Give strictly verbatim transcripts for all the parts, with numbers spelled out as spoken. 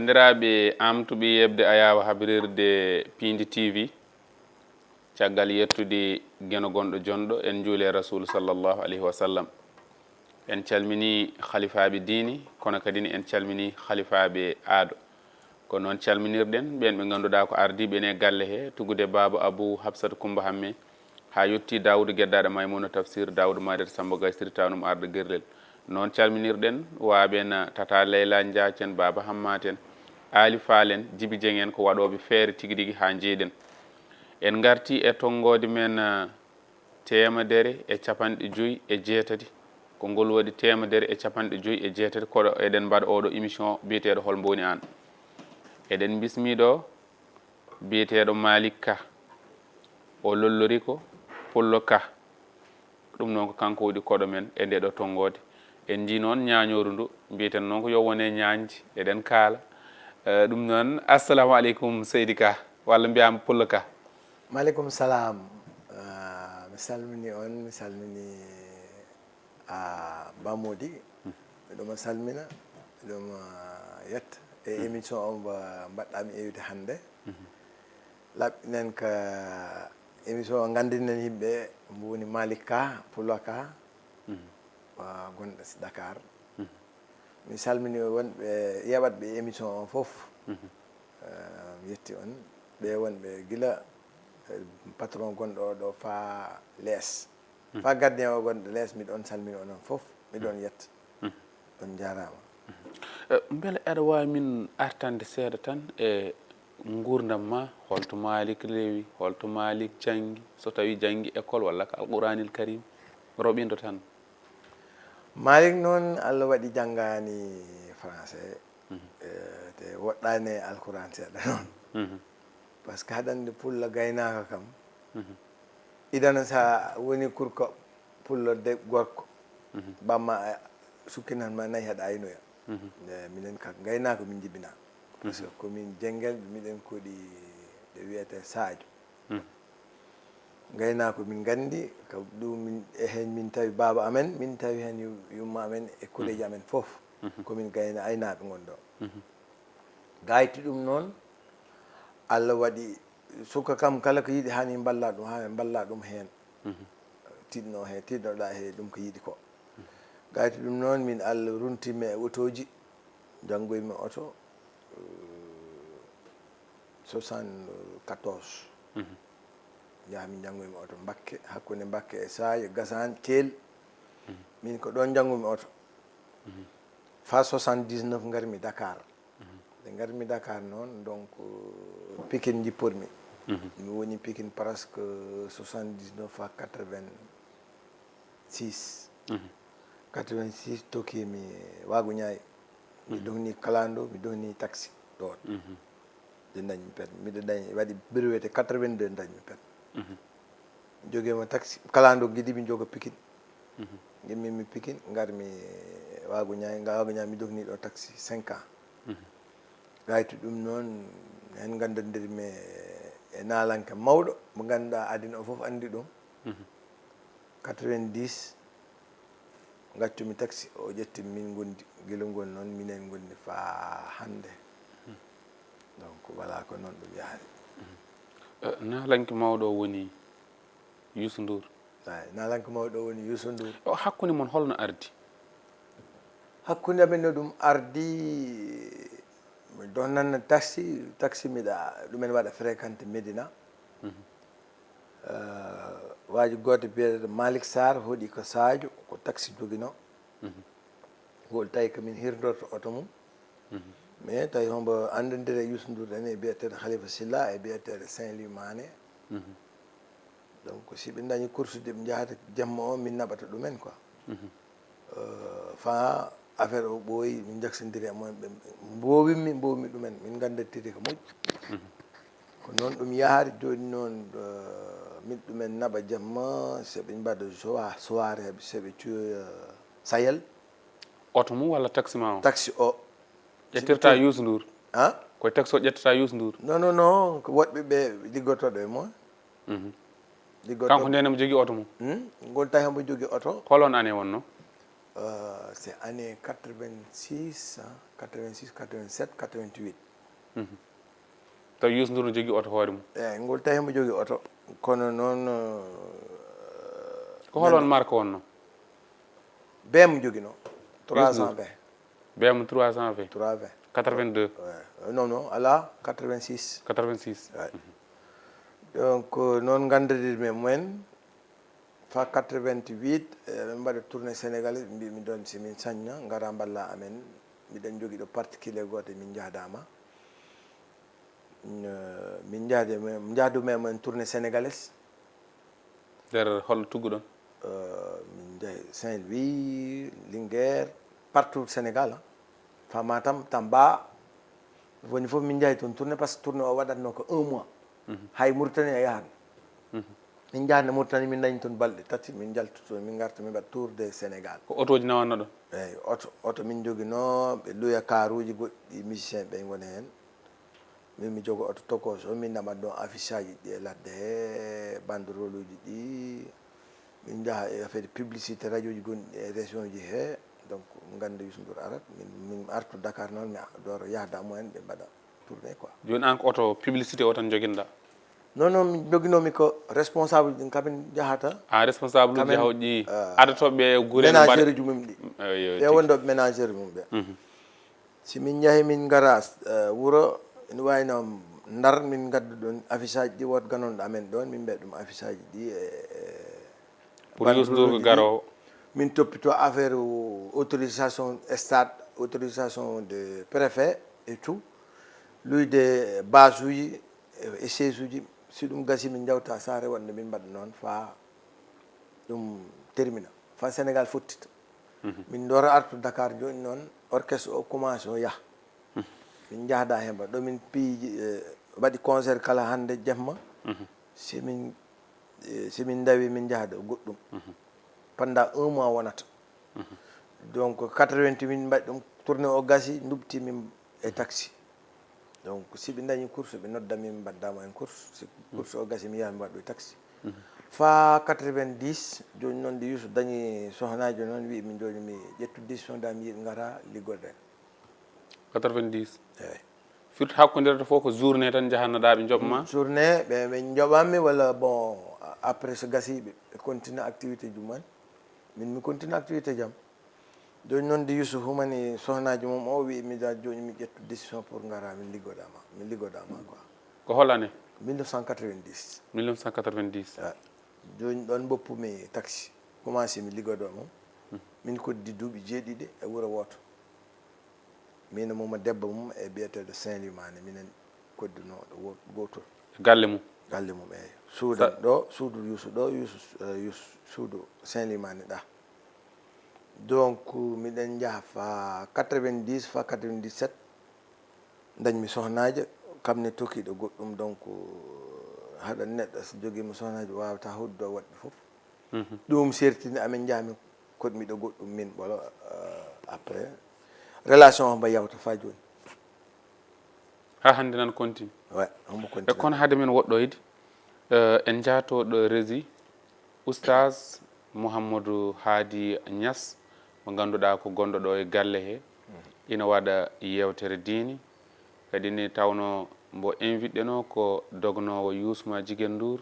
Banndiraaɓe, am tuɓi yeɓde ayaawa habrirde Piindi T V. Caggal yettude Geno gonɗo jonɗo, en njuule Rasuulu sallallahu alayhi wa sallam. En calmini halifaaɓe diini, kono kadi ne en calmini halifaaɓe aado. Ko noon calminirɗen ɓeen ɓe ngannduɗaa ko ardiiɓe en e galle he, tugude Baaba Abu Hafsat Kumba Hamme, haa yettii Daawuda Geddaaɗo Maymuna Tafsir, Daawuda Maareeta Samba Gaye, Sirtaanum Arɗo Gerlel. Noon calminirɗen waaɓe en Tata Leyla Njaacen, Baaba Hammaat en, Aali Faal en, Jibi Jeŋ en, ko waɗooɓe feere tigi rigi haa njeeɗen. En ngartii e tonngoode men, eh, teemedere e capanɗe joyi e jeetati. Ko ngol waɗi teemedere e capanɗe joyi e jeetati, koɗo eɗen mbaɗa ooɗo émission biyeteeɗo Hol Mbowni Aan. Eɗen mbismii ɗo biyeteeɗo Malick Ka. O lollori ko Pullo Ka. Ɗum noon ko kanko waɗi koɗo men e nde ɗo tonngoode. En njii noon ñaañooru ndu, mbiyeten noon ko yo wone ñaañde, eɗen kaala. Eh, ɗum noon, assalamu aleykum, Seydi Ka, walla mbiyaama Pullo Ka. Maaleykum salaam. Ah, mi salmini on, mi salmini, ah, Ba Mody. Miɗo mo salmina, miɗo mo yetta e émission o mba mbaɗɗaa mi invité hannde. Laɓɓinen ka émission o, nganndinen yimɓe mbo woni Malick Ka, Pullo Ka, wa gonɗo si Dakar. Mi salmini wonɓe yeɓatɓe émission o fof. Eh, mi yetti on. Ɓe wonɓe gila, eh, patron gonɗo o ɗo faa lees. Faa gardien o gonɗo lees, miɗo on salmini onon fof. Miɗo on yetta. On njaaraama. Eh, mbele aɗa waawi min artande seeɗa tan e nguurndam ma, holto Malick rewi, holto Malick janngi, so tawii janngi école walla ko Alquraanil Karim, roɓindo tan? Malick noon, Allah waɗi janngaani français, eh, te woɗɗaani e Alquraan seeɗa noon. Par ce que haɗande Pullo gaynaako kam, idana sa woni kurko Pullo de gorko, bamma a sukkinan ma nayi haɗa aynoya. Eh, minen ka gaynaako min njibinaa. Par ce que ko min jenngel, miɗen koɗi ɗo wiyetee Sadio. Gaynaako min nganndi, ka ɗum min, e heen min tawi baaba amen, min tawi heen yu-, yumma amen e koreeji amen fof. Ko min gayna-, aynaaɓe ngon ɗo. Gaytu ɗum noon, Allah waɗi suka kam kala ko yiɗi hani mballa ɗum, haa mballa ɗum heen. Tiɗno he, tiɗnoɗaa he ɗum ko yiɗi ko. Gaytu ɗum noon, min Allah runti mi e otooji, janngoy mi oto, eh, soixante-quatorze. Yaha min janngoy mi oto Mbakke, hakkunde Mbakke e Saay, Gasaan, Thiel. Min ko ɗoon njanngumi oto. Faa soixante-dix-neuf ngarmi Dakar. Nde ngarmi Dakar noon, donc, Pikine njippor-mi. Mi woni Pikine presque soixante-dix-neuf à quatre-vingt-six. Quatre-vingt-six tokki mi Waagu Ñaay. Mi dogni kalando, mi dogni taxi ɗo. Nde dañmi permis. Miɗo dañi, waɗi brevet quatre-vingt-deux dañmi permis. Jogiima taxi, kalando Gidi, mi jogo Pikine. Ngimmi mi Pikine, ngarmi Waagu Ñaay, nga Waagu Ñaay mi dogni ɗo taxi cinq ans. Gaytu ɗum noon, heen nganndandirmi e naalanke mawɗo, mo ngannduɗaa aduna o fof anndi ɗum. Quatre-vingt-dix, ngaccumi taxi, o ƴetti min ngondi, gila ngon noon, minen ngondi faa hannde. Donc, voilà ko noon ɗum yahri. Eh, naalanke mawɗo o woni Youssou Ndour. Eey, naalanke mawɗo o woni Youssou Ndour. O, hakkunde mon holno ardi? Hakkunde amen no ɗum ardi, miɗo nanna taxi, taxi miɗa, ɗumen waɗa fréquenté Médina. Eh, waaji gooto biyeteeɗo Malick Sarr hoɗi ko Sadio, ko taxi joginoo. Ngol tawi ko min hirndorto oto mum. Mais tawi hombo anndondire e Youssou Ndour en e biyeteeɗo Khalifa Silla e biyeteeɗo Saint-Louis Mané. Donc, si ɓe dañi course de ɓe njahata jamma o, min naɓata ɗumen quoi. Eh, fa affaire o ɓooyi, min njaksondiri e mumen, ɓe mbowimmi, mbowmi ɗumen, min nganndatiri ko moƴƴi. Ko noon ɗum yahri, jooni noon, eh, min ɗumen naɓa jamma, so ɓe mbaɗa sowa-, soirée, so ɓe cuuya Sayel. Oto mum walla taxi ma o? Taxi o. Ƴettirta Youssou Ndour? Ha? Koye taxi o ƴettata Youssou Ndour? Non, non, non, ko woɗɓe ɓe liggotooɗo e mo. Liggotooɓe. Kanko nde ne mo jogii oto mum? Hmm? Ngol tawi hombo jogii oto. Hol on année wonno? Euh, c'est année quatre-vingt-six, hein, quatre-vingt-six, quatre-vingt-sept, quatre-vingt-huit. Taw Youssou Ndour no jogii oto hoore mum. Eyi, ngol tawi himo jogii oto, kono noon, euh, Ko hol on marque wonno? B M joginoo, trois cent vingt. B M trois cent vingt. Trois vingt. Quatre-vingt-deux. Ouais. Non, non, alaa, quatre-vingt-six. Quatre-vingt-six. Ouais. Donc, euh, noon nganndirɗen men, fa quatre-vingt-huit, eh, min mbaɗa tournée sénégalaise, mbiimi ɗoon si min sañna, ngara mballa amen. Miɗen jogii ɗo particulier gooto, min njahdaama. N-, min njahde, min njahdu men, men tournée sénégalaise. Nder hol tugguɗon? Euh, min njahi Saint-Louis, Linguère, partout Sénégal, hein. Fa Matam, Tamba. Woni fof min njahi toon tournée, parce que tournée o waɗatnoo ko un mois. Hay Mauritanie a yahan. Min njahde Mauritanie, min dañi toon balɗe tati, min njalta toon, min ngarta, min mbaɗa tour de Sénégal. Ko otooji nawanno ɗon? Eyi, oto, oto min njoginoo, ɓe luya karuuji goɗɗi, musicien ɓe ngoni heen. Min mi jogo oto tokos o, min naɓat ɗon affiche aji ɗi e ladde he, banderole uji ɗi. Min njaha e affaire publicité, radio ji gonɗi e région ji he. Donc, ngannda Youssou Ndour arat. Min, min artu Dakar noon, mi doro yahda mumen, ɓe mbaɗa tournée quoi. Jooni aan ko oto publicité o tan njoginɗaa? Non, non, min njoginoomi ko responsable ɗin kamin njahata. A responsable uji Kamin, jahooji ɗi euh, adotooɓe e gure no mbaɗa. Ménageur uji mum ɗi. Eyo, Ɓe tigi. Wonɗo ménageur mum ɓe. Si min njahi min ngara, eh, wuro, ene wayno Ndar, min ngadda ɗon affiche aji ɗi, woto ganonɗo amen ɗon, min mbiya ɗum affiche aji ɗi e, e Pour Youssou Ndour ko banderole uji ɗi. Garoowo. Min toppito affaire autorisation stade, autorisation de préfet et tout, luyde base uji e, e chaise uji. Si ɗum gasi, min njawta saare wonde min mbaɗa noon fa ɗum termina, fa Sénégal fottita. Min ndora artu Dakar jooni noon, orchestre o commencé o yaha. Min njahda heen ba ɗo min piiji, eh, waɗi concert kala hannde jemma. Si min, eh, si min ndawi, min njahda goɗɗum. Pendant un mois wonata. Donc, quatre-vingt-huit min mbaɗi ɗum, tournée o gasi, ndubti min e taxi. Donc, si ɓe dañi course, ɓe nodda min, mi mbaɗda mo en course. Si course o gasi, mi yaha mi waɗa ɗo taxi. Fa quatre-vingt-dix, jooni noon nde Youssou dañi sohnaajo noon, wi'i min jooni mi ƴettu décision da, mi yiɗi ngara liggoden. Quatre-vingt-dix. Eyi. Firti hakkondirta fof ko journée tan njahannoɗaa ɓe njoɓ ma? Journée, ɓe, ɓe njoɓammi walla bon, après so gasi, ɓe, ɓe continue activité jumman. Min mi continue activité jam. Jooni noon nde Youssou humani sohnaajo mum o, wi'i mi da jooni mi ƴettu décision pour ngara min liggoda ma, min liggoda ma quoi. Ko hol année? Mille neuf cent quatre-vingt-dix. Mille neuf cent quatre-vingt-dix. Ah. Jooni ɗon mboppumi taxi. Commencé mi liggodo mum. Min koddi duuɓi jeeɗiɗi e wuro wooto. Min e mum e debbo mum e biyeteeɗo Saint Limane, minen koddunoo ɗo wo-, gootol. Galle mum? Galle mum, eyi. Suudan ɗo, suudu Youssou ɗo, Youssou, eh, Youssou, suudu Saint Limane ɗa. Donc, miɗen njaha fa quatre-vingt-dix, fa quatre-vingt-dix-sept, dañmi sohnaajo, kam ne tokiiɗo goɗɗum, donc, haɗa neɗɗo so jogiima sohnaajo waawata hoɗde o waɗɓe fof. Ɗum sertini amin, njahmi koɗmiɗo goɗɗum min ɓolo, euh, après. Relation o mbo yawta fa jooni. Haa hannde nan continue. Ouais, hombo E continue. Kono hade men woɗɗoyde, eh, en njahto ɗo régie, Oustaz Mouhamadou Hadi Niass, mo ngannduɗaa ko gonɗo ɗo e galle he, ina waɗa yewtere diini. Kadi ni tawno mbo invité no ko dognoowo Youssou ma Jiguen Ndour,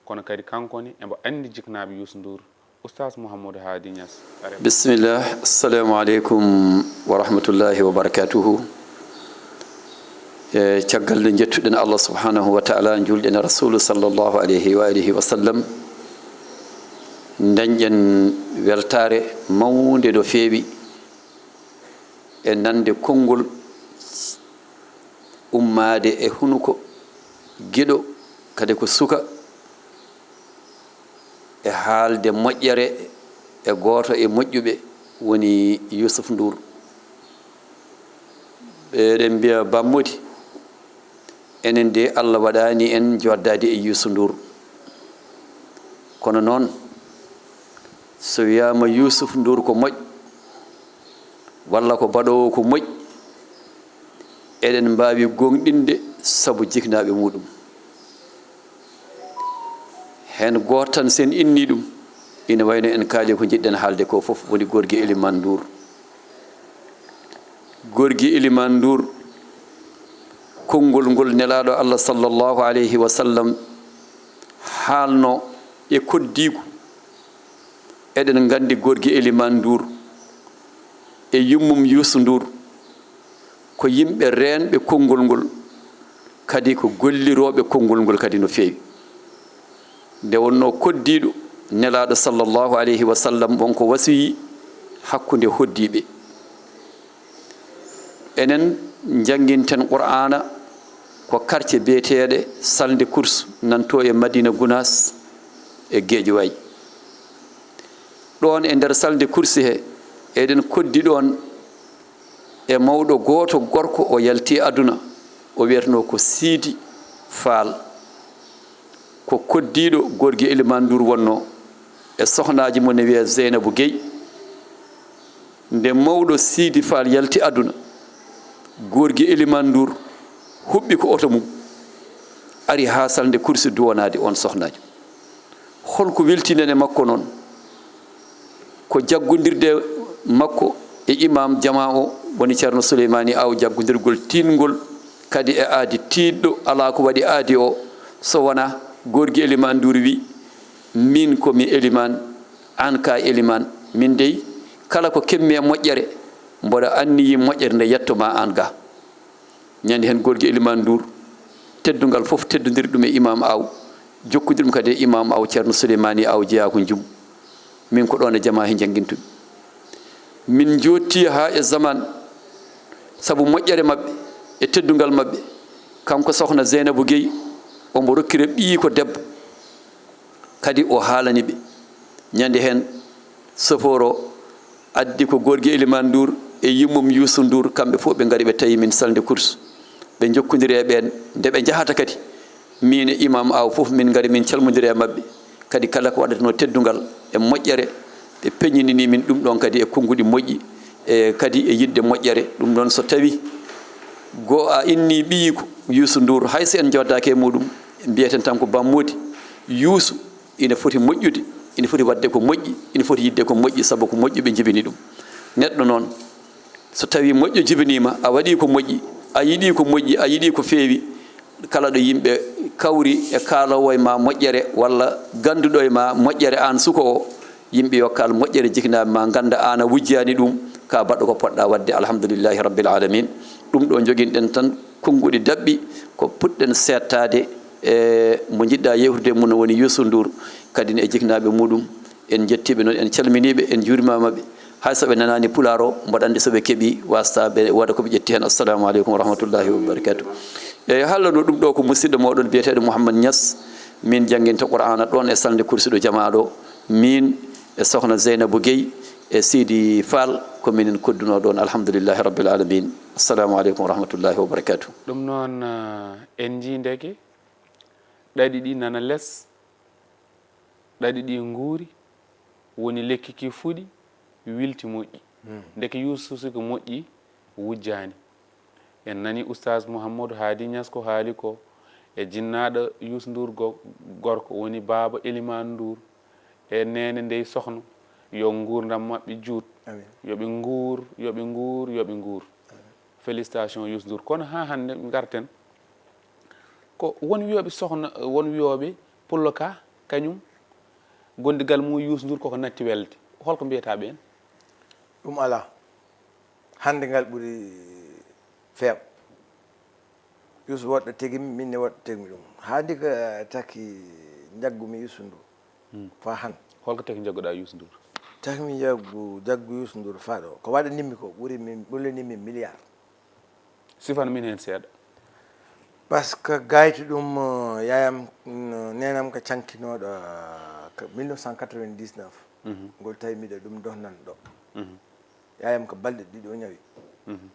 kono kadi kanko ne embo anndi jiknaaɓe Youssou Ndour. Oustaz Mouhamadou Hadi Niass. Bisimillah, assalamu aleykum wa rahmatullahi wa barakatuhu. E caggal nde njettuɗen Allah subhanahu wa taala, njuulɗen e Rasulu sallallahu alayhi wa alihi wa sallam, dañɗen weltaare mawnde no feewi e nande konngol ummaade e hunuko giɗo, kadi ko suka, e haalde moƴƴere e gooto e moƴƴuɓe, woni Youssouf Ndour. Eɗen mbiya Bammodi, enen de, Allah waɗaani en joddaade e Youssou Ndour. Kono noon, so wiyaama Youssouf Ndour ko moƴ, walla ko baɗoowo ko moƴ, eɗen mbaawi gooŋɗinde sabu jiknaaɓe muuɗum. Heen gooto tan, so en innii ɗum, Ina wayno en kaali ko njiɗɗen haalde ko fof, woni Gorgui Elimane Ndour. Gorgui Elimane Ndour, konngol ngol Nelaaɗo Allah sallallahu alayhi wa sallam haalno e koddiigu. Eɗen nganndi Gorgui Elimane Ndour e yummum Youssou Ndour ko yimɓe reenɓe konngol ngol, kadi ko gollirooɓe konngol ngol kadi no feewi. Nde wonnoo koddiiɗo Nelaaɗo sallallahu alayhi wa sallam, won ko wasiyi hakkunde hoddiiɓe. Enen njannginten Qur'aana ko quartier biyeteeɗe Salnde Course, nan to e Madina Gunaas e Guédiawaye. Ɗoon e nder Salnde Course he, eɗen koddi ɗoon e mawɗo gooto gorko, o yalti aduna, o wiyetnoo ko Siidi Faal. Ko koddiiɗo Gorgui Elimane Ndour wonnoo, e sohnaaji mum ne wiyee Zeynabou Guèye. Nde mawɗo Siidi Faal yalti aduna, Gorgui Elimane Ndour huɓɓi ko oto mum, ari haa Salnde Course duwanaade oon sohnaajo. Hol ko weltii nene makko noon? Ko jaggondirde makko e imaam jamaa o, woni Ceerno Suleymaani Aw, jaggondirgol tiiɗngol kadi e aadi tiiɗɗo, alaa ko waɗi aadi o so wonaa Gorgui Elimane Ndour wi, miin ko mi Elimane, aan ka Elimane, miin dey kala ko kemmi e moƴƴere, mboɗo anniyi moƴƴere nde yetto ma aan ga. Ñande heen Gorgui Elimane Ndour, teddungal fof teddondiri ɗum e Imaam Aw, jokkondiri ɗum kadi e Imaam Aw, Ceerno Suleymaani Aw jeyaa ko Njum. Min ko ɗoon e jamaa he njanngintumi. Min njootti haa e zaman, sabu moƴƴere maɓɓe e teddungal maɓɓe. Kanko sokhna Zeynabou Guèye, omo rokkira ɓiyi ko debbo. Kadi o haalani ɓe. Ñande heen, sofoor o addi ko Gorgui Elimane Ndour e yummum Youssou Ndour, kamɓe fof ɓe ngari, ɓe tawi min Salnde Course. Ɓe njokkondiri e ɓeen, nde ɓe njahata kadi, miin e Imaam Aw fof min ngari, min calmondiri e maɓɓe. Kadi kala ko waɗatenoo teddungal e moƴƴere, ɓe peññinini min ɗum ɗoon kadi e konnguɗi moƴƴi, e kadi e yiɗde moƴƴere. Ɗum ɗoon so tawi goo a inni ɓiyiiko Youssou Ndour, hay so en njoodaaki e muɗum, mbiyeten tan ko Bammoodi. Youssou ina foti moƴƴude, ina foti waɗde ko moƴƴi, ina foti yiɗde ko moƴƴi, sabu ko moƴƴo ɓe njibini ɗum. Neɗɗo noon, so tawii moƴƴo jibiniima, a waɗii ko moƴƴi, a yiɗii ko moƴƴi, a yiɗii ko feewi, kala ɗo yimɓe kawri e kaaloowo e ma moƴƴere walla gannduɗo e ma moƴƴere, aan suka o, yimɓe yo kaal moƴƴere jiknaaɓe ma, ngannda aan a wujjaani ɗum, ka baɗɗo ko poɗɗa waɗde. Alhamdulillahi Rabbil Alamin. Ɗum ɗo njoginɗen tan, konnguɗi daɓɓi, ko puɗɗen seettaade e mo njiɗɗa yewtude mum, woni Youssou Ndour, kadi ne e jiknaaɓe muɗum. En njettiiɓe noon, en calminiiɓe, en njuurimaama ɓe. Hay so ɓe nanaani pulaar o, mboɗo anndi so ɓe keɓii, wasta ɓe waɗa ko ɓe ƴetti heen. Assalamu aleykum wa rahmatullahi wa barakatuh. Eeyi, haalano ɗum ɗo ko musidɗo mooɗon biyeteeɗo Mouhammad Niass. Min jannginta Qur'aana ɗoon e Salnde Course ɗo jamaa ɗo. Min e sokhna Zeynabou Guèye e Sidi Fall, ko minen koddunoo ɗoon, alhamdulillahi rabbil alamin. Assalamu aleykum wa rahmatullahi wa barakatuh. Ɗum noon, eh, en njii ndeke ɗaɗi ɗi nana les, ɗaɗi ɗi nguuri, woni lekki ki fuɗi, wilti moƴƴi. Hmm. Ndeke Yuusu si ko moƴƴi, wujjaani. En nani Oustaz Mouhamadou Hadi Niass ko haali ko, e jinnaaɗo Youssou Ndour go-, gorko, woni baaba Elimane Ndour, e neene ndey sokhna, yo nguurndam maɓɓe juut. Amin. Yo ɓe nguur, yo ɓe nguur, yo ɓe nguur. Amin. Félicitations Youssou Ndour. Kono haa hannde ngarten, ko won wiyooɓe sokhna, won wiyooɓe pullo ka, kañum, gondigal mum Youssou Ndour koko natti welde. Holko mbiyata ɓeen? Ɗum alaa. Hannde ngal ɓuri feew. Youssou woɗɗo tegi mi, min ne woɗɗo tegi mi ɗum. Haa ndi ka taki njaggumi Youssou Ndour. Hmm. Faa han. Holko taki njagguɗaa Youssou Ndour? Taki mi njaggu, njaggu Youssou Ndour faa ɗo. Ko waɗanimmi ko ɓuri min, ɓurlanimmi milliard. Sifan min heen seeɗa. Par ce que gaytu ɗum, eh, yaayam, mm, neenam ko cankinooɗo, eh, ko mille neuf cent quatre-vingt-dix-neuf. Mhm. Ngol tawi miɗo ɗum dohnan ɗo. Mhm. Yaayam ko balɗe ɗiɗi o ñawi. Mhm.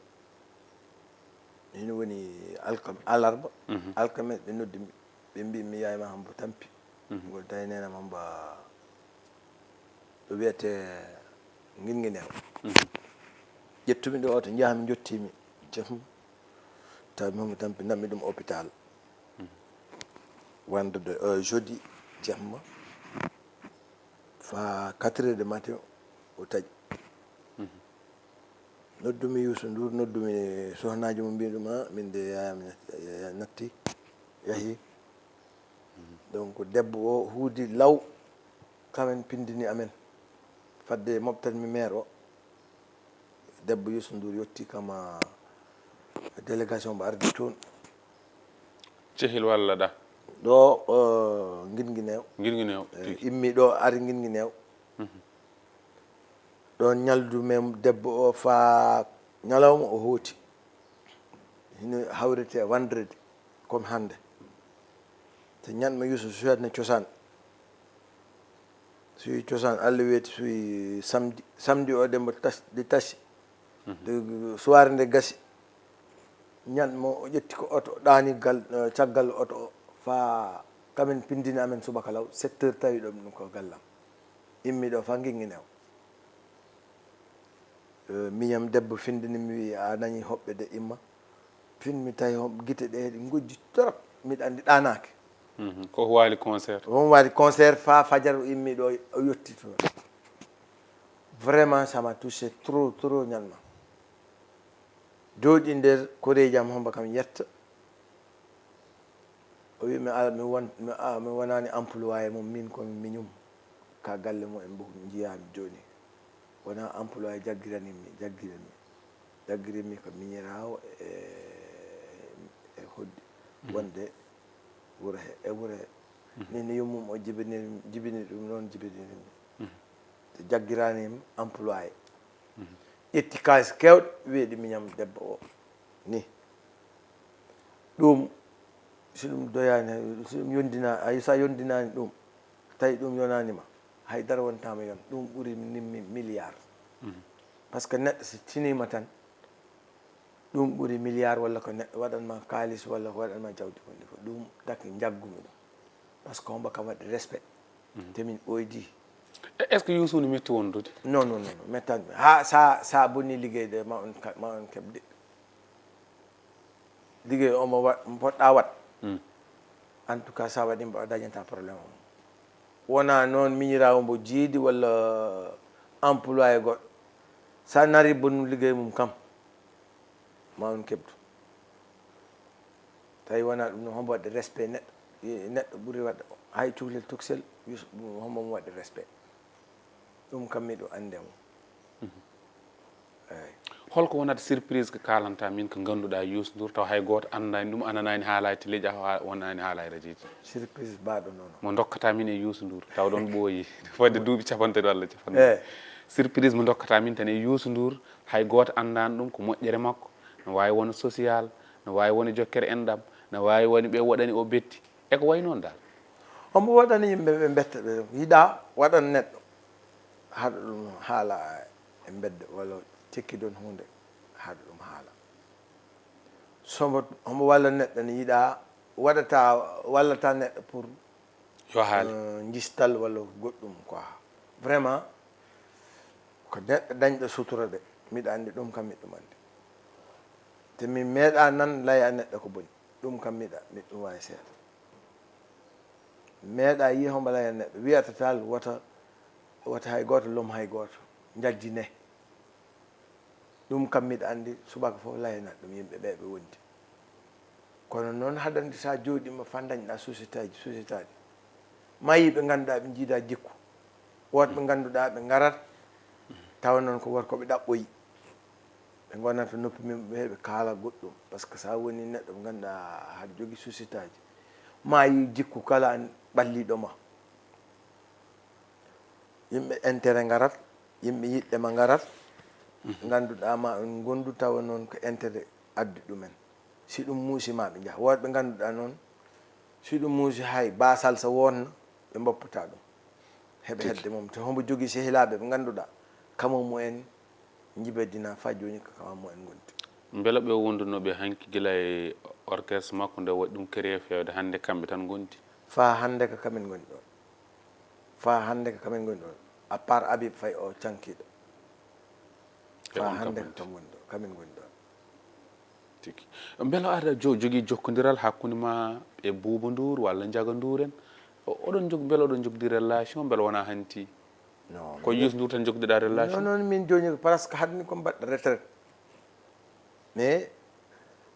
Hino woni alkam-, alarba, mhm, alkames ɓe noddi mi. Ɓe mbi mi yaay ma hombo tampi. Mhm. Ngol tawi neenam hombo ɗo wiyete Ngilngineew. Mhm. Ƴettumi ɗo oto, njahmi njottimi. Cefmo. Tawi mi hombo tampi, nammi ɗum hôpital. Mhm. Wonde de, euh, jeudi, cefmo. Pas quatre heures de matin, o taƴi. Noddumi Youssou Ndour, noddumi sohnaajo mo mbiɗuma, min de yaya mi natti, yahi. Donc debbo o huudi law, kamen pindini amen. Fadde moftan mi maire o, debbo Youssou Ndour yetti kam a délégation mbo ardi toon. Cehil walla ɗa? Ɗo, eh, Guinguinéo. Guinguinéo, Eh, tigi. Immi ɗo, ari Guinguinéo. Ɗon ñaldu men debbo o fa ñalawma o hooti. Hino hawrete vendredi, comme hannde. Te ñanma Youssou suyatna cosaan. Suyi cosaan, Allah weeti suyi samedi. Samedi o ɗembo tas-, ɗi tasi. Ɗo soirée nde gasi. Ñanmo o ƴetti ko oto, ɗaani gal, eh, caggal oto o, fa kamen pindini amen subaka law, sept heures tawi ɗo ɗum ko gallam. Immi ɗo fa Guinguinéo. Eh, miñam debbo findini mi, wi a nani hoɓɓe de imma. Fin mi tawi hom-, gite ɗe ɗi gojji torop, miɗa andi ɗaanaaki. Mhm. Ko waali concert. On waɗi concert fa fajar o immi ɗo, o yetti toon. Vraiment, ça m'a touché trop, trop, ñanma. Jooɗi nder koreeji am, hombo kam yetta. O wi mi ala, mi won, mi, a, mi wonani employé mum, min ko miñum. Ka galle mum en mbo njiyaami jooni. Wona employé jaggiranimmi, jaggiranmi. Jaggirimmi ko miñiraawo e, e hoddi. Wonde wuro he, e wuro he. Min yummum o jibinir, jibinir ɗum noon, jibinirimmi. Te jaggirani employé. Ƴetti kaalis keewɗo, weeɗi miñam debbo o. Ni. Ɗum, si ɗum doyaani, si ɗum yondina, ay, sa yondinaani ɗum, tawi ɗum yonaani ma, haydara wontaama yon. Ɗum ɓuri nimmi milliard. Parce que neɗɗo si tiniima tan, ɗum ɓuri milliard, walla ko neɗɗo waɗan ma kaalis, walla ko waɗan ma jawdi wonde ko ɗum daki njaggumi ɗum. Parce que hombo kam waɗi respect. Te min ɓoydi. E- Est-ce que Youssou ne metti wondude? Non, non, non, non, mettan mi. Ha, sa, sa bonni liggey de, ma on ka-, ma on keɓde. Liggey omo wa-, poɗɗa wat. En tout cas, sa waɗi mbo a dañata problème o. Wona noon miñiraawo mbo jiidi walla employé goɗɗo. Sa nari bonnum liggey mum kam, ma on keɓdu. Tawi wona ɗum noon, hombo waɗde respect neɗɗo? Neɗɗo ɓuri waɗde hay cuklel toksel, yus-, hombo mo waɗde respect? Ɗum kam miɗo ande mo. Eyi. Holko wonata surprise ko kalanta min ko ganduɗa Youssou Ndour taw hay goto andani ɗum, ananani haala e teleji, a ha-, wonani haala e radioji? Surprise baɗo nono. Mo dokkata min e Youssou Ndour taw ɗon ɓooyi fodde duuɓi capanɗe tati walla capanɗe. Eyi. Surprise mo dokkata min tan e Youssou Ndour, hay goto andani ɗum, ko moƴƴere makko, no wawi wona social, no wawi wona jokkere enɗam, no wawi woni ɓe waɗani o betti, e ko wayi noon dal. Hombo waɗani yimɓe ɓe mbetta ɓe yiɗa waɗan neɗɗo, haɗa ɗum haala e mbedda, walla tekkidon hunde, haɗa ɗum haala. Somo hombo walla neɗɗo ne yiɗa, waɗata, wallata neɗɗo pour, yo haali, eh, jistal walla goɗɗum quoi. Vraiment, ko neɗɗo dañɗo sutura de, miɗa andi ɗum kam, miɗum andi. Te mi meeɗa nan laya neɗɗo ko boni. Ɗum kam miɗa, miɗum wawi seeɗa. Meeɗa yi hombo laya neɗɗo wiyata tal wota, wota hay goto lom hay goto, jajjine. Ɗum kam miɗa andi, subaka fof layana ɗum yimɓe ɓe ɓe wondi. Kono noon haɗande sa jooɗima fa dañɗa société ji, société ji. Ma yi ɓe ganduɗa ɓe jiida jikku. Woɗɓe ganduɗa ɓe garat, tawa noon ko worko ɓe ɗaɓɓoyi. Ɓe gonata noppi men ɓe, ɓe kaala goɗɗum. Parce que sa woni neɗɗo ɓe ganduɗa haɗa jogui société ji. Ma yi jikku kala an ɓalliɗo ma. Yimɓe intérêt garat, yimɓe yiɗɓe ma garat, ganduɗa ma on gondu tawa noon ko intérêt addi ɗumen. Si ɗum muusi ma ɓe jaaha. Woɗɓe ganduɗa noon, si ɗum muusi hay basal so wonna, ɓe mboppata ɗum. Heɓe hedde mum. Te hombo jogui sehilaɓe ɓe ganduɗa, kamo mumen jibedina fa joni ko kamo mumen gondi. Mbela ɓe wondunoɓe hanki gila e orchestre makko nde waɗi ɗum créé fewde, hande kamɓe tan gondi? Fa hande ko kamin goni ɗon. Fa hande ko kamin goni ɗon. À part Habib Faye o cankiɗo. Fa hande ko kam woni ɗo, kamin goni ɗon. Tigi. Mbela aɗa jo-, jogii jokkodiral hakkunde ma e Bouba Ndour walla Ndiaga Ndour en? O-, oɗon jog-, mbela oɗon jogdi relation, mbela wona hanti? Non, Ko Youssou Ndour tan jogdiɗa relation? Non, non, min joni ko presque hadni ko mbaɗɗo retraite. Mais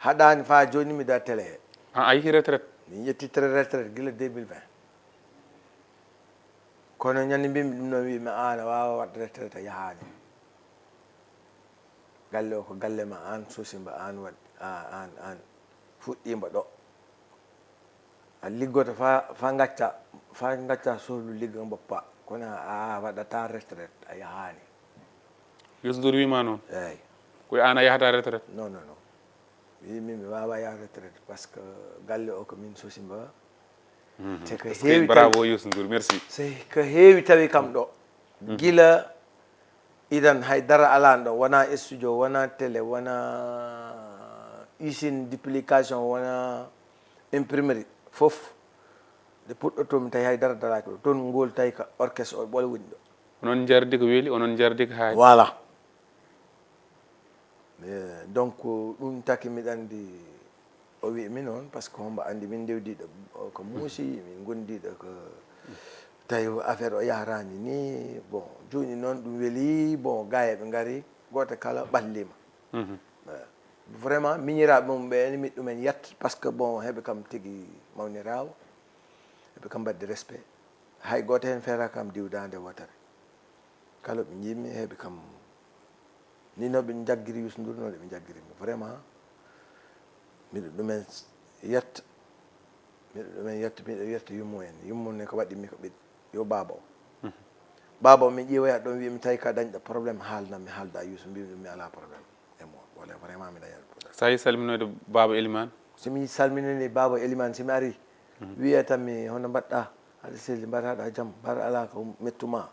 haɗani fa joni mi da télé he. A a yehi retraite? Min ƴetti tre retraite gila deux mille vingt. Kono ñande mbimi ɗum noon, wimi an a wawa waɗ retraite a yahani. Galle o ko galle ma an, sosimba an waɗ, an, an fuɗɗimba ɗo. A liggoto fa, fa gacca, fa gacca sohlu ligga mboppa. Kono a waɗata retraite a yahani. Youssou Ndour wima noon? Eyyi. Ko an a yahata retraite? Non, non, non. Wimi mi wawa yaha retraite parce que galle o ko min sosimba. Te ko Parce que heewi tawi, bravo Youssou Ndour, merci. so ko heewi tawi kam ɗo. Gila idan hay dara alano ɗo, wona studio, wona télé, wona usine duplication, wona imprimerie, fof. Nde puɗɗotomi tawi hay dara daraki ɗo. Toon ngol tawi ka orchestre o ɓole woni ɗo. Onon jardi ko weeli, onon jardi ko haaji. Voilà. Eh, donc ɗum taki miɗa andi o wi mi noon parce que hombo andi min ndewdiɗo ko muusi, min gondiɗo ko tawi affaire o yahrani ni. Bon, joni noon ɗum weeli, bon, gayeɓe ngari, goto kala ɓallima. Eh, vraiment miñiraɓe mum ɓe ene miɗ ɗumen yetta parce que bon, heɓe kam tigi mawnirawo, heɓe kam mbaɗde respect. Hay goto hen feera kam diwdande wotere. Kala ɓe jiimi heɓe kam ni no ɓe jaggiri Youssou Ndour, noon ɓe jaggiri mi. Vraiment, miɗo ɗumen yetta. Miɗo ɗumen yetta, miɗo yetta yummo en. Yummo ne ko waɗi mi ko ɓiɗɗo. Yo baaba o. Baaba o mi ƴiwoya ɗon, wi mi tawi ka dañɗo problème, haalnan mi, haalda Youssou, mbimi ɗum mi ala problème e mo. Wala vraiment mi dañat problème. Sa yi salminoyde Baba Elimane? So mi salminani Baba Elimane, so mi ari, wiya tan mi, "Hono mbaɗɗa? Aɗa selli, mbaɗaɗa jam? Mbaɗa ala ko mettuma?"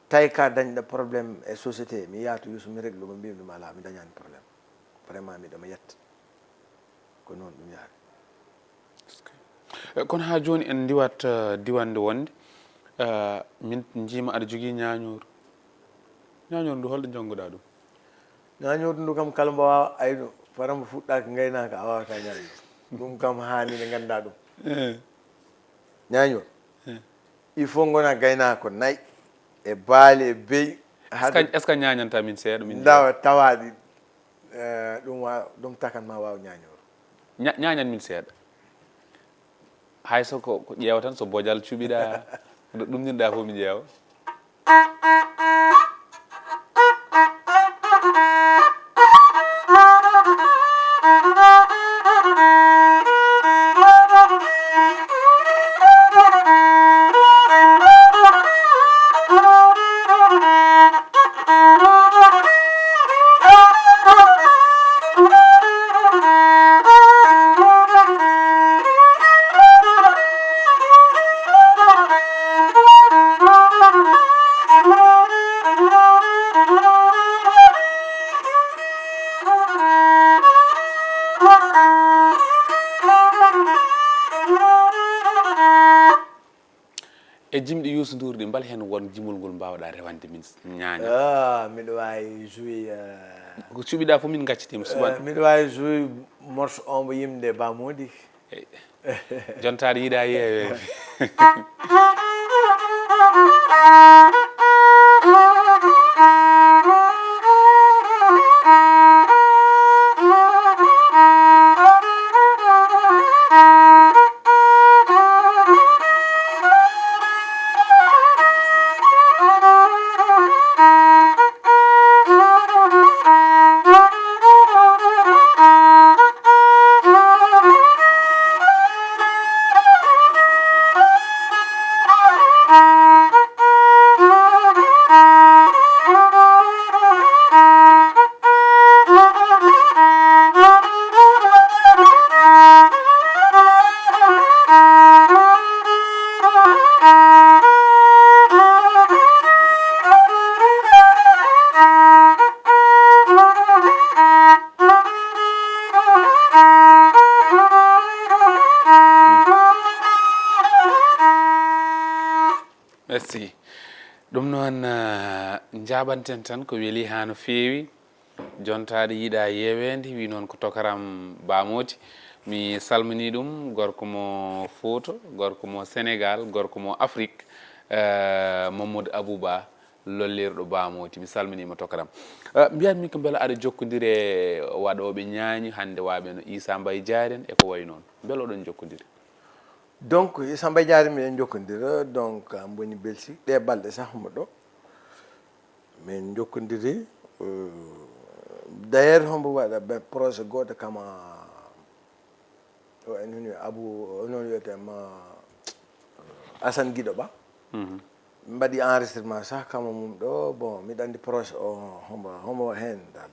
Tawi ka dañɗo problème e société, mi yaha to Youssou, mi réglo mo, mbimi ɗum ala, mi dañani problème. Vraiment, miɗo mo yetta. Ko noon ɗum yahri. Eh, kono ha joni en ndiwat, eh, diwande wonde, eh, min njiima aɗa jogii ñaañooru. Ñaañooru ndu holɗo jannguɗa ɗum? Ñaañooru ndu kam kala mbo wawa ayno, fara mbo fuɗɗaaka ngaynaaka a wawata ñaañooru. Ɗum kam haani nde ngannda ɗum. Eh, Ñaañooru. eh. Il faut ngona gaynaako nayi e baali e beyi. Est-ce que, est-ce que ñaañanta min seeɗa min Ndawa tawaɗi, eh, ɗum wa-, ɗum takan ma waaw ñaañooru. Ña- ñaañan min seeɗa. Hay so ko, ko ƴeewa tan, so bojal cuɓiɗa, no ɗumninɗa fof mi ƴeewa. E jimɗi Youssou Ndour ɗi, mbal heen won jimol ngol mbaawɗa rewande min ñaaña? Ah, miɗo waawi jouer, eh, Ko cuɓiɗa fof min ngaccitima eh, suɓan. Miɗo waawi jouer morceau o mbo yimde Ba Mody. Eh, jontaade yiɗa yeewe. Merci. Ɗum noon, ah, njaaɓanten tan ko weli haa no feewi. Jontaade yiɗa yeeweende, wi noon ko tokaram Ba Mody. Mi salmini ɗum, gorko mo Fouta, gorko mo Sénégal, gorko mo Afrique, eh, Mamadou Abouba. Lollirɗo Bamoti, mi salminiima tokaram. Eh, mbiyan min ko mbela aɗa jokkondiri e waɗooɓe ñaañi hannde, waaɓe no Issa Mbaye Diary en e ko wayi noon. Mbela oɗon njokkondiri? Donc Issa Mbaye Diary miɗen njokkondira, donc an mboni Belgique, ɗe balɗe sah homo ɗo. Min njokkondiri, euh, d'ailleurs homo waɗa be projet gooto kama o en huni Abu, o noon wiyetee ma Assane Guido Ba. Mbaɗi enregistrement sah kama mum ɗo, bon, miɗa anndi projet o homo, homo heen dal.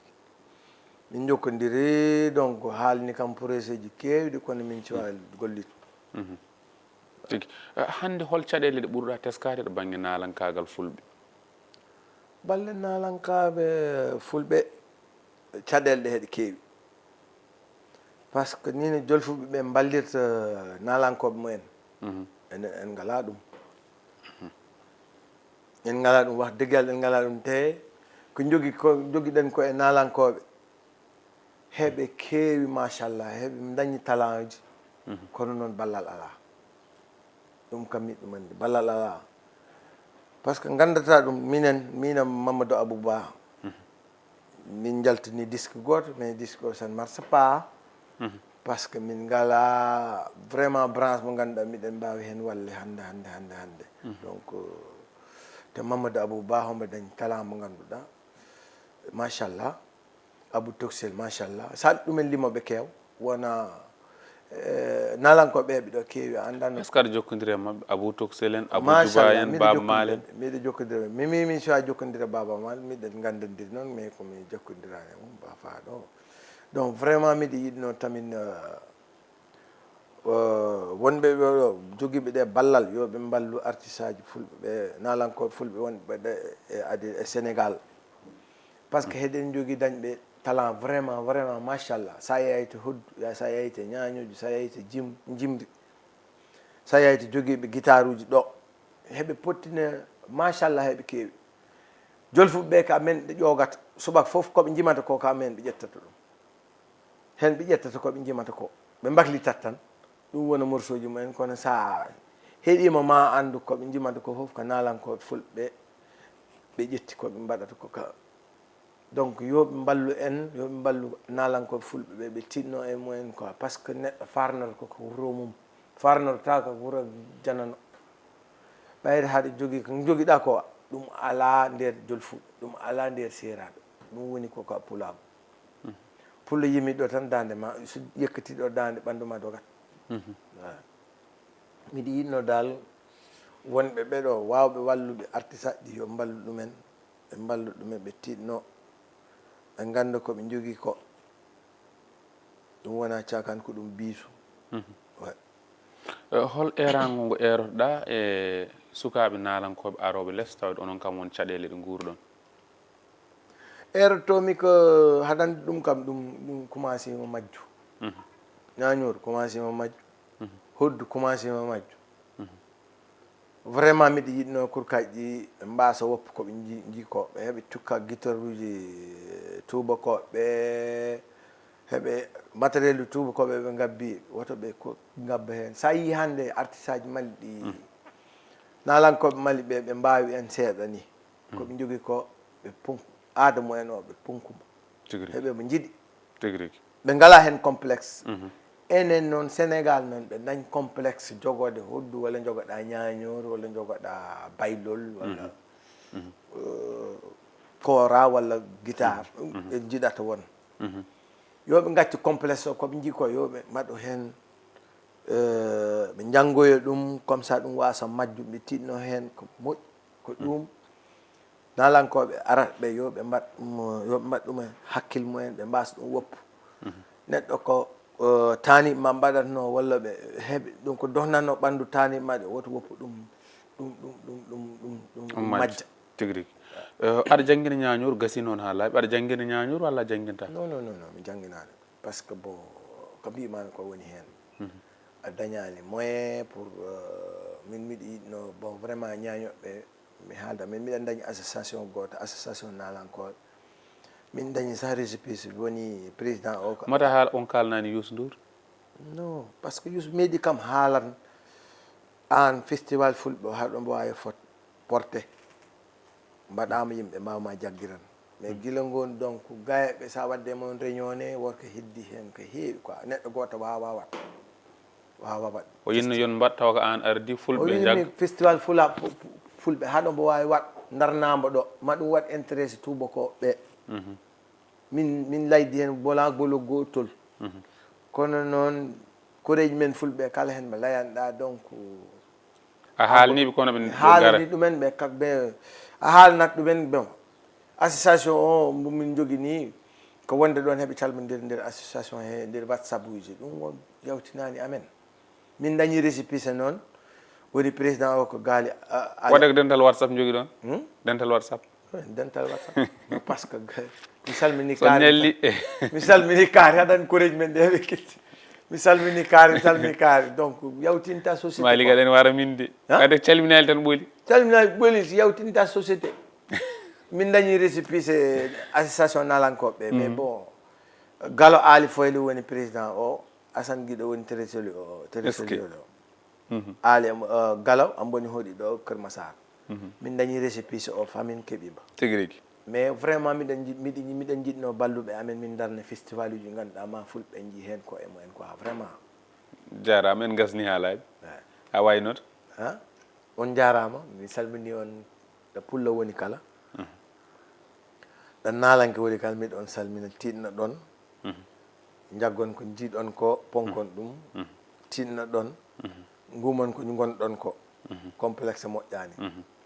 Min njokkondiri, donc haalni kam projet ji keewɗi, kono min cuwa gollitu. Tigi. Eh, hannde hol caɗeele ɗe ɓurɗa teskaade to bannge naalankaagal fulɓe? Balle naalankaaɓe fulɓe, caɗeele ɗe heɗe keewi. Par ce que ni no jolfuɓe ɓe mballirta naalankooɓe mumen. En, en ngalaa ɗum. En ngalaa ɗum, wax dëgg Yàlla, en ngalaa ɗum. Te ko jogi, ko jogiɗen ko e naalankooɓe, heɓe keewi, machallah, heɓe dañi talent uji. Kono noon ballal alaa. Ɗum kam miɗo ɗum anndi, ballal alaa. Par ce que nganndata ɗum, minen, minen Mamadou Abou Ba, min njaltini disque gooto, mais disque o, ça ne marche pas. Par ce que min ngalaa vraiment branche mo ngannduɗaa miɗen mbaawi heen walle hannde, hannde, hannde, hannde. Donc, euh, te Mamadou Abou Ba homo dañi talent mo ngannduɗaa, machallah. Abou Toksel, machallah. Saɗi ɗumen limoɓe keew, wona, eh, naalankooɓe ɓe ɗo keewi, a anndaa no. Est-ce que aɗa jokkondiri e maɓɓe? Abou Toksel en, Abou Juba en, Baaba Maal en? Miɗo jokkondira, mi, mi, mi, so a jokkondira Baaba Maal, miɗen nganndondiri noon, mais ko mi jokkondiraani e mum, ba faa ɗo. Donc, vraiment, miɗo yiɗnoo tamin, euh, euh, wonɓe ɓe ɗo, jogiiɓe ɗe ballal, yo ɓe mballu artiste aji fulɓe, ɓe naalankooɓe fulɓe wonɓe ɗe e, adi, e Sénégal. Par ce que heɗen jogii dañɓe talent vraiment, vraiment, machallah. So a yahii to Hoddu, ya, so a yahii to Ñaañooji, so a yahii to Jim-, Jimri, so a yahii to jogiiɓe gitaaruuji ɗo, heɓe pottina, machallah, heɓe keewi. Jolfuɓe ɓe ko amen ɓe ƴoogata. Subaka fof ko ɓe njimata ko, ko amen ɓe ƴettata ɗum. Heen ɓe ƴettata ko ɓe njimata ko, ɓe mbaklitat tan. Ɗum wona morceauji mumen, kono so a heɗiima ma anndu ko ɓe njimata ko fof ko naalankooɓe fulɓe ɓe ƴetti ko ɓe mbaɗata ko ka. Donc yo ɓe mballu en, yo ɓe mballu naalankooɓe fulɓe ɓe, ɓe tiɗno e mumen quoi, par ce que neɗɗo farnata ko ko wuro mum, farnotaako ko wuro janano. Ɓayde haɗa jogii ko jogiɗaa ko, ɗum alaa nder jolfuɓe, ɗum alaa nder seeraaɓe, ɗum woni ko ka pulaagu. Pullo yimi ɗo tan daande ma, so yekkiti ɗo daande ɓanndu ma dogat. Voilà. Miɗo yiɗno dal wonɓe ɓe ɗo waawɓe wallude artisaji ɗi yo mballu ɗumen, ɓe mballu ɗumen, ɓe tiɗno, ɓe ngannda ko ɓe njogii ko. Ɗum wona caakaan, ko ɗum biisu. Ouais. Eh, hol eeraango ngo eerotoɗaa e sukaaɓe naalankooɓe arooɓe les, tawde onon kam won caɗeele ɗe nguurɗon? Eerotoomi ko haɗande ɗum kam, ɗum, ɗum commencé mo majju. Ñaañooru commencé mo majju. Hoddu commencé mo majju. Vraiment, miɗo yiɗno kurkaaji ɗi ɓe mbaasa woppu ko ɓe nji-, njii ko. Ɓe heɓe cukka guitaruuji tuubakooɓe, heɓe matériel tuubakooɓe ɓe ngabbi, woto ɓe ko ngabba heen. So a yii hannde artisaaji Mali ɗi, naalankooɓe Mali ɓe, ɓe mbaawi en seeɗa ni. Ko ɓe njogii ko, ɓe punk-, aada mumen o, ɓe punkuma. Tigi rigi. Heɓe mo njiɗi. Tigi rigi. Ɓe ngalaa heen complexe. Enen noon, Sénégal noon, ɓe dañ complexe jogoode hoddu, walla njogoɗaa ñaañooru, walla njogoɗaa baylol, walla, euh, koora, walla guitare. Ɓe njiɗata won. Yo ɓe ngaccu complexe o, ko ɓe njii ko, yo ɓe mbaɗu heen, euh, ɓe njanngoya ɗum, comme ça ɗum waasa majju, ɓe tiɗno heen ko moƴƴi. Ko ɗum naalankooɓe arata ɓe, yo ɓe mbaɗ ɗum, yo ɓe mbaɗ ɗum e hakkille mumen, ɓe mbaasa ɗum woppu. Neɗɗo ko, eh, taaniiɓe ma mbaɗatnoo, walla ɓe heɓi ɗum ko dohnatnoo ɓanndu taaniiɓe ma ɓe, woto woppu ɗum, ɗum, ɗum, ɗum, ɗum, ɗum, ɗum majja. Tigi rigi. Eh, aɗa janngina ñaañooru, gasii noon haa laaɓi. Aɗa janngina ñaañooru walla a janngintaa? Non, non, non, non, mi jannginaani. Par ce que, bon, ko mbiimaami ko woni heen. A dañaani moyen pour, euh, min miɗo yiɗno, bon, vraiment, ñaañooɓe, mi haalda, min miɗen dañi association gooto, association naalankooɓe. Min dañi sah récépissé, woni président o ko. Mata haala, on kaalnaani Youssou Ndour? Non, par ce que Youssou meeɗi kam haalan aan festival fulɓe o, haɗo mbo waawi fot porté. Mbaɗaama yimɓe mbaawma jaggiran. Mais gila ngoon, donc, gaayaɓe, so a waɗde mon réunion ne, worko heddi heen ko heewi quoi. Neɗɗo gooto waawa waɗ. Waawa waɗ. O yinno yon mbaɗ tawa ko aan ardi, o fulɓe njagga. Festival fula, fu- fu- fulɓe, haɗo mbo waawi waɗ, ndarnaambo ɗo, ma ɗum waɗ intéressé tuubakooɓe ɓe. Min, min laydi heen bola golo gootol. Kono noon, koreeji men fulɓe kala heen ɓe layanɗa, donc, A haalniiɓe kono ɓe gara. Haalani ɗumen ɓe kak ɓe, a haalnat ɗumen, bon, association o mbo min njogini, ko wonde ɗoon heɓe calmondiri nder association he, nder WhatsApp uji. Ɗum won yawtinaani amen. Min dañi récépissé noon, woni président o ko Gaali, a- a- Waɗde ko dental WhatsApp njogi ɗoon? Dental WhatsApp. Dental WhatsApp. No, parce que mi salmini So nelli. Kaari. Mi salmini Kaari, haɗan koreeji men ɗe ɓe ketti. Mi salmini Kaari, mi salmini Kaari. Donc, yawtinta société. Malik aɗen wara min de. Ha? Ade calminaali tan ɓoli. Salmina ɓoli, si yawtinta société. Min dañi récépissé association naalankooɓe ɓe, mais bon, Galo Aali Foyle woni président o, Assane Guiɗo woni trésorier o, trésorier o. Aali am, eh, Galo am woni hoɗi ɗo Kër Massar. Min dañi récépissé o, famin keɓima. Tigi rigi. Mais vraiment miɗen jiɗ- miɗi- miɗen jiɗno balluɓe amen, min darna festival uji ganduɗa ma fulɓe nji heen ko e mumen quoi, vraiment. Jaaraama, en gasni haalaaji. Ouais. A waynoto. Ha? On jaaraama, mi salmini on ɗo pullo woni kala. Ɗo naalanke woni kala, miɗo on salmina, tiɗna ɗon. Jaggon ko jiɗon ko, ponkon ɗum. Tiɗna ɗon. Ngumon ko ngonɗon ko. Complexe moƴƴaani.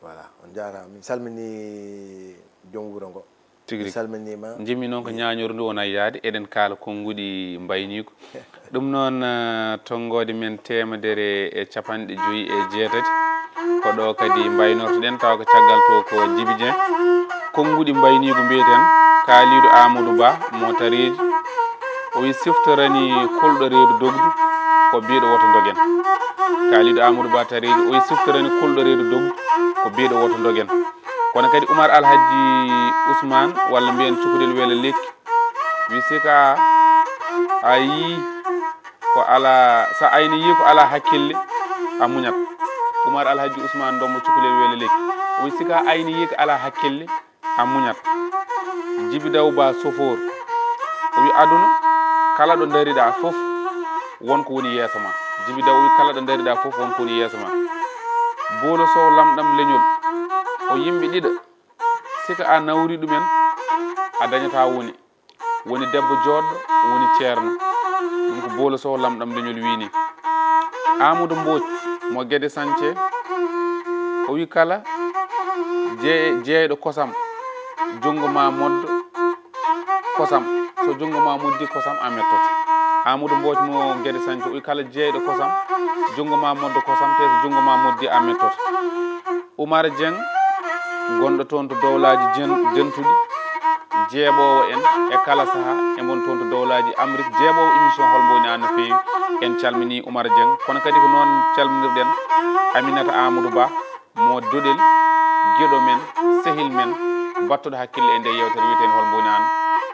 Voilà, on jaaraama. Min salmini joom wuro ngo. Tigi rigi. Salminiima. Njimmi noon ko ñaañoru ndu wona yaade, eɗen kaala konnguɗi mbayniigu. Ɗum noon, eh, tonngoode men teemedere e capanɗe joyi e jeetati. Ko ɗo kadi mbaynortoɗen, tawa ko caggal to ko Jibi Dieng. Konnguɗi mbayniigu mbiyeten, kaaliiɗo Amadou Ba mo Tareeji. O wi siftorani kulɗo reedu dogdu, ko biiɗo woto ndogen. Kaaliiɗo Amadou Ba Tareeji, o wi siftorani kulɗo reedu dogdu, ko biiɗo woto ndogen. Kono kadi Umar Alhaji Ousmane, walla mbiyen Cukalel Weelo Lekki, wi sika a yii ko ala, sa ayni yii ko ala hakkille, a muñat. Umar Alhaji Ousmane Ndombo Cukalel Weelo Lekki, o wi sika ayni yii ko ala hakkille, a muñat. Jibi Daw Ba sofoor, o wi aduna, kala ɗo ndariɗa fof, won ko woni yeeso ma. Jibi Daw wi kala ɗo ndariɗa fof, won ko woni yeeso ma. Boolo Sow lamɗam leñol, o yimɓe ɗiɗo, sika a nawri ɗumen, a dañata woni. Woni debbo jooɗɗo, woni ceerno. Ɗum ko Boolo Sow lamɗam leñol wini. Amadou Mbooc mo Gede Sañce, o wi kala jee- jeeyɗo kosam, junngo ma moddo kosam. So junngo ma moddi kosam, a mettoto. Amadou Mbooc mo Gede Sañce, o wi kala jeeyɗo kosam, junngo ma moddo kosam, te so junngo ma moddi, a mettoto. Umar Dieng, gonɗo toon to dowlaaji jen- dentuɗi, jeeɓoowo en e kala sahaa, e mon toon to dowlaaji Amrik, jeeɓoowo émission Hol Mbo Woni Aan no feewi. En calminii Umar Dieng, kono kadi ko noon calminirɗen Aminata Amadou Ba mo Doɗel, giɗo men, sehil men, battuɗo hakkille e nde yeewtere wiyeten Hol Mbo Woni Aan.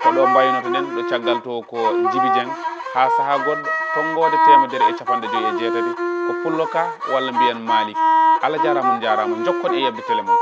Ko ɗo mbaynotoɗen, ɗo caggal to ko Jibi Dieng, haa sahaa goɗɗo, tonngoode teemedere e capanɗe joyi e jeetati, ko Pullo Ka walla mbiyen Malik. Allah jaaraama, on njaaraama, njokkon e yeɓde tele mon.